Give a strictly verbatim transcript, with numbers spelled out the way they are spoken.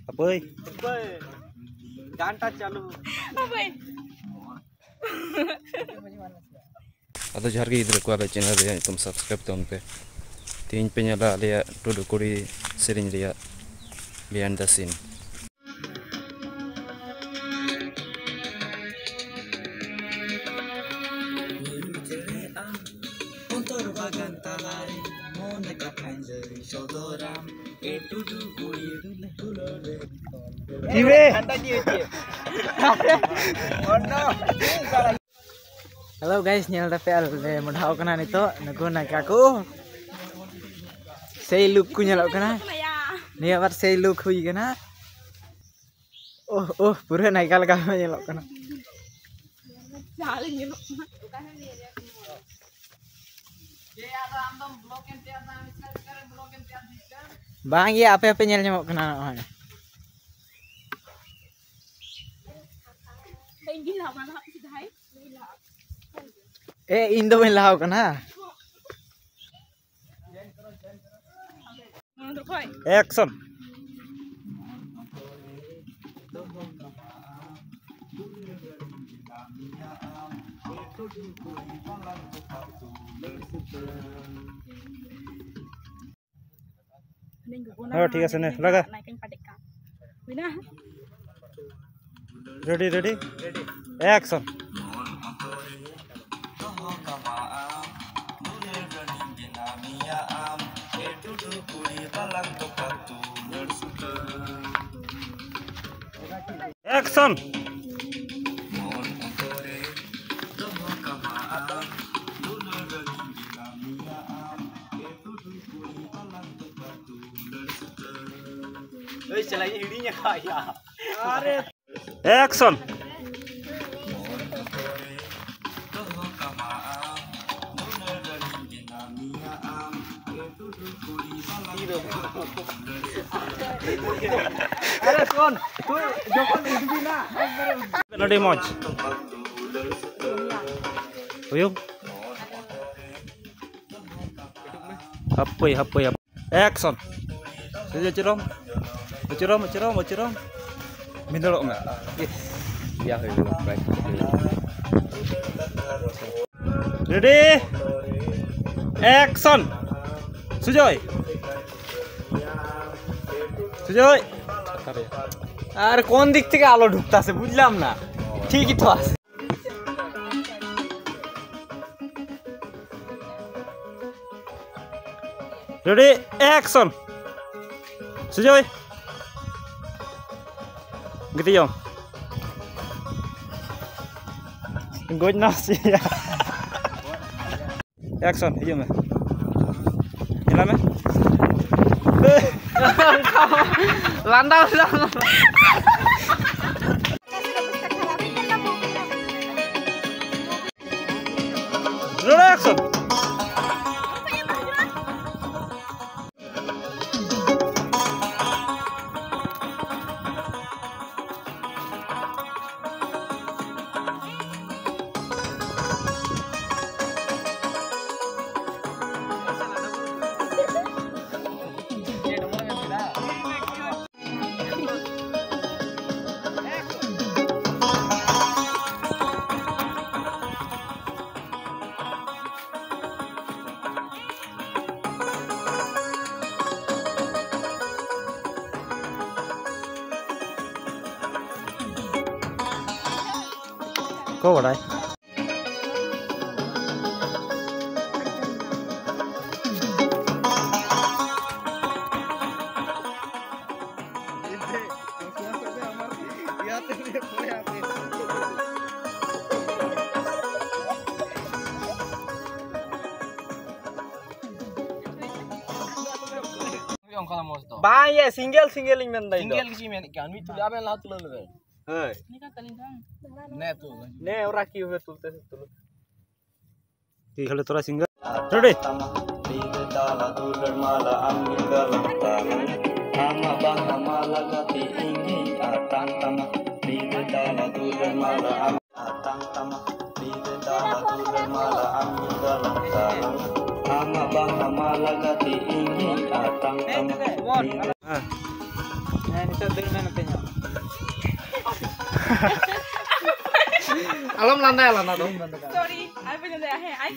ᱦᱟᱯᱳᱭ᱾ ᱜᱟᱱᱴᱟ ᱪᱟᱞᱩ᱾ ᱦᱟᱯᱳᱭ᱾ ᱟᱫᱚ ᱡᱚᱦᱟᱨ ᱜᱮ ᱜᱤᱫᱽᱨᱟᱹ ᱠᱚ, ᱟᱞᱮ ᱪᱮᱱᱮᱞ ᱨᱮᱭᱟᱜ ᱧᱩᱛᱩᱢ ᱥᱟᱵᱥᱠᱨᱟᱭᱤᱵ ᱛᱟᱵᱚᱱ ᱯᱮ᱾ ᱛᱮᱦᱮᱧ ᱯᱮ ᱧᱮᱞᱟ ᱟᱞᱮᱭᱟᱜ ᱴᱩᱰᱩ ᱠᱩᱲᱤ ᱥᱮᱨᱮᱧ ᱨᱮᱭᱟᱜ behind the scene᱾ ᱚᱱᱛᱚᱨ ᱵᱟᱜᱟᱱ ᱛᱟᱞᱟᱨᱮ ᱢᱚᱱᱮ ᱠᱟᱛᱷᱟᱧ ᱞᱟᱹᱭ ᱥᱚᱫᱚᱨᱟᱢ, ᱮ ᱴᱩᱰᱩ ᱠᱩᱲᱤ ᱫᱩᱞᱟᱹᱲ ᱨᱮ᱾ ᱦᱮᱞᱳ ᱜᱟᱭᱥ, ᱧᱮᱞ ᱫᱟᱯᱮ ᱟᱞᱮ ᱞᱮ ᱢᱚᱰᱷᱟᱣ ᱠᱟᱱᱟ ᱱᱤᱛᱚᱜ ᱱᱩᱠᱩ ᱱᱟᱭᱠᱟ ᱠᱚ᱾ ᱥᱮᱭ ᱞᱩᱠ ᱠᱚ ᱧᱮᱞᱚᱜ ᱠᱟᱱᱟ᱾ ᱱᱤᱭᱟᱹ ᱵᱟᱨ ᱥᱮᱭ ᱞᱩᱠ ᱦᱩᱭ ᱠᱟᱱᱟ᱾ ᱳᱦ ᱳᱦ, ᱯᱩᱨᱟᱹ ᱱᱟᱭᱠᱟ ᱞᱮᱠᱟ ᱠᱚ ᱧᱮᱞᱚᱜ ᱠᱟᱱᱟ᱾ ᱵᱟᱝ ᱜᱮ, ᱟᱯᱮ ᱦᱚᱸᱯᱮ ᱧᱮᱞ ᱧᱟᱢᱚᱜ ᱠᱟᱱᱟ ᱱᱚᱜᱼᱚᱭ᱾ ᱮ, ᱤᱧ ᱫᱚ ᱵᱟᱹᱧ ᱞᱟᱦᱟᱣ ᱠᱟᱱᱟ᱾ ᱮᱠᱥᱚᱱ᱾ ᱦᱮᱸ, ᱴᱷᱤᱠ ᱟᱪᱷᱮ, ᱱᱮ, ᱞᱟᱜᱟ᱾ ᱱᱟᱭᱠᱟᱧ ᱯᱟᱴᱮᱜ ᱠᱟᱱ᱾ ᱦᱩᱭᱱᱟ? Ready, ready, action. ᱮᱠᱥᱚᱱ᱾ ᱮᱭ ᱥᱟᱞᱟ, ᱤᱧ ᱦᱤᱲᱤᱧ ᱟᱠᱟᱫ ᱭᱟ᱾ ᱮᱠᱥᱚᱱ᱾ ᱟᱹᱰᱤ ᱢᱚᱡᱽ᱾ ᱦᱩᱭᱩᱜ᱾ ᱦᱟᱯᱳᱭ, ᱦᱟᱯᱳᱭ, ᱦᱟᱯᱳᱭ᱾ ᱮᱠᱥᱚᱱ᱾ ᱥᱮ ᱪᱮᱫ ᱪᱚᱝ? ᱢᱚᱪᱩᱨᱚᱢ, ᱢᱚᱪᱩᱨᱚᱢ, ᱢᱚᱪᱩᱨᱚᱢ᱾ ᱵᱷᱤᱸᱫᱟᱹᱲᱚᱜ ᱢᱮ᱾ ᱤᱭᱟ ᱦᱩᱭ ᱮᱱᱟ, ᱵᱟᱭ ᱴᱷᱤᱠ ᱞᱮᱱᱟ᱾ Ready, action. সুজয়, সুজয়। আর কোন দিক থেকে আলো ঢুকতাছে বুঝলাম না, ঠিকই তো আছে। Ready, action. সুজয়, ᱜᱤᱛᱤᱡᱚᱜ ᱟᱢ᱾ ᱜᱚᱡ ᱱᱟ ᱥᱮ? ᱮᱠᱥᱚᱱ, ᱦᱤᱡᱩᱜ ᱢᱮ᱾ ᱧᱮᱞᱟᱜ ᱢᱮ᱾ ᱞᱟᱸᱫᱟ, ᱞᱟᱸᱫᱟ᱾ ᱨᱚᱲ ᱮᱠᱥᱚᱱ᱾ ᱚᱠᱚᱭ ᱵᱟᱰᱟᱭ? ᱚᱱᱠᱟ ᱫᱚ ᱢᱚᱡᱽ ᱫᱚ᱾ ᱵᱟᱝ ᱭᱟ, ᱥᱤᱝᱜᱮᱞ ᱥᱤᱝᱜᱮᱞ ᱤᱧ ᱢᱮᱱᱫᱟ ᱤᱧ ᱫᱚ᱾ ᱥᱤᱝᱜᱮᱞ ᱜᱮ ᱪᱮᱫ ᱢᱮᱱᱮᱫ ᱠᱟᱱ? ᱢᱤᱫ ᱛᱩᱞᱟᱹ, ᱟᱵᱮᱱ ᱞᱟᱦᱟ ᱛᱩᱞᱟᱹᱣ ᱞᱮᱵᱮᱱ᱾ ᱦᱳᱭ᱾ ᱱᱮ ᱛᱩᱞᱟᱹᱣ᱾ ᱱᱮ ᱚᱨᱟ ᱠᱤ ᱦᱩᱭᱩᱜᱼᱟ ᱛᱩᱞᱛᱮ ᱥᱮ ᱛᱩᱞᱟᱹᱣ? ᱴᱷᱤᱠ ᱦᱟᱞᱮ ᱛᱚᱨᱟ ᱥᱤᱝᱜᱮᱞ᱾ ᱨᱮᱰᱤ? ᱟᱢᱟᱜ ᱵᱟᱦᱟ ᱢᱟᱞᱟ ᱜᱟᱛᱮ ᱤᱧᱤᱧ ᱟᱛᱟᱝ ᱛᱟᱢᱟ᱾ ᱵᱤᱫᱟᱹ ᱛᱟᱞᱟ ᱫᱩᱞᱟᱹᱲ ᱢᱟᱞᱟ ᱟᱢ ᱟᱛᱟᱝ ᱛᱟᱢᱟ᱾ ᱵᱤᱫᱟᱹ ᱛᱟᱞᱟ ᱫᱩᱞᱟᱹᱲ ᱢᱟᱞᱟ ᱟᱢ ᱜᱟᱞᱟᱝ ᱛᱟᱞᱟᱝ᱾ ᱟᱢᱟᱜ ᱵᱟᱦᱟ ᱢᱟᱞᱟ ᱜᱟᱛᱮ ᱤᱧᱤᱧ ᱟᱛᱟᱝ ᱛᱟᱢᱟ᱾ ᱵᱤᱫᱟᱹ ᱦᱮᱸ᱾ ᱱᱤᱛᱚᱜ ᱫᱟᱹᱲ ᱢᱮ ᱱᱚᱛᱮ ᱧᱚᱜ᱾ ᱟᱞᱚᱢ ᱞᱟᱸᱫᱟᱭᱟ, ᱞᱟᱸᱫᱟ ᱫᱚ᱾ ᱥᱚᱨᱤ, ᱟᱞᱚᱯᱮ ᱞᱟᱸᱫᱟᱭᱟ᱾ ᱦᱮᱸ, ᱟᱡ